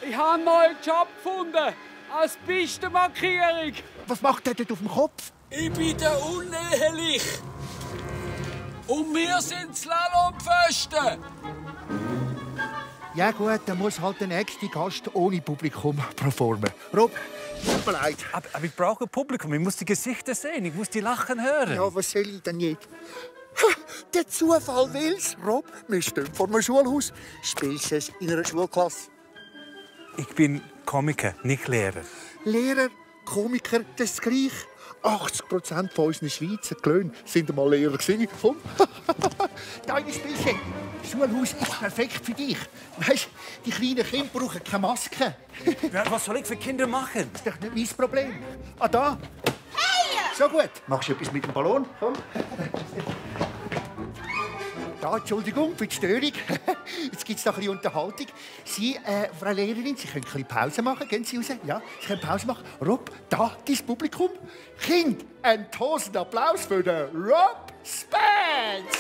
Ich habe einen neuen Job gefunden. Als Pistenmarkierung. Was macht der dort auf dem Kopf? Ich bin der Unehelich. Und wir sind Slalompfosten. Ja gut, dann muss halt der nächste Gast ohne Publikum performen. Rob, tut mir leid. Aber ich brauche Publikum. Ich muss die Gesichter sehen. Ich muss die Lachen hören. Ja, was soll ich denn jetzt? Der Zufall will's. Rob, wir stehen vor einem Schulhaus. Spielst du es in einer Schulklasse? Ich bin Komiker, nicht Lehrer. Lehrer, Komiker, das ist gleich. 80% von unseren Schweizer Löhnen sind einmal Lehrer gewesen. Komm. Deine Spielchen. Schulhaus ist perfekt für dich. Weißt, die kleinen Kinder brauchen keine Maske. Ja, was soll ich für Kinder machen? Das ist doch nicht mein Problem. Ah, da. Hey! So gut. Machst du etwas mit dem Ballon? Komm. Da, Entschuldigung für die Störung. Jetzt gibt es noch ein bisschen Unterhaltung. Sie, Frau Lehrerin, Sie können ein bisschen Pause machen. Gehen Sie raus? Ja, Sie können Pause machen. Rob, da, dein Publikum. Kind, einen tosenden Applaus für den Rob Spence.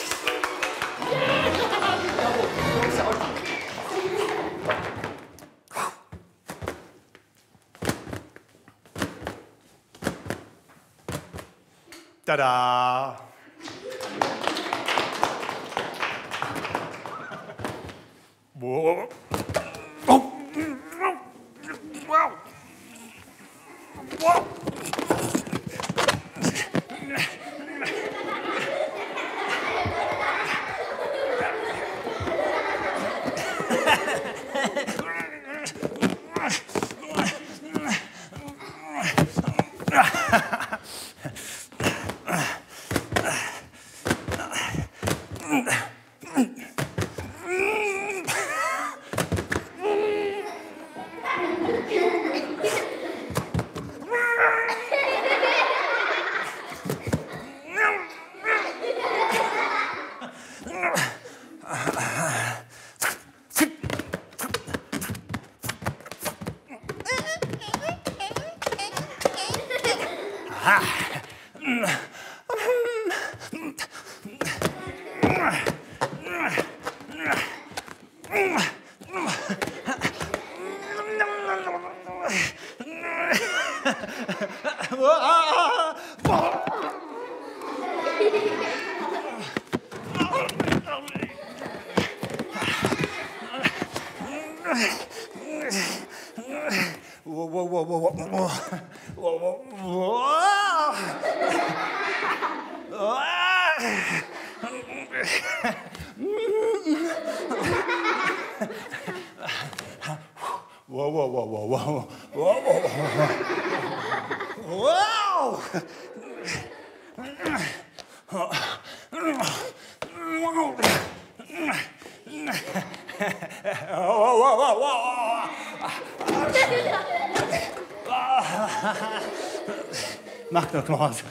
Tada! Wow. Oh. Wow. Wow. Mach doch was.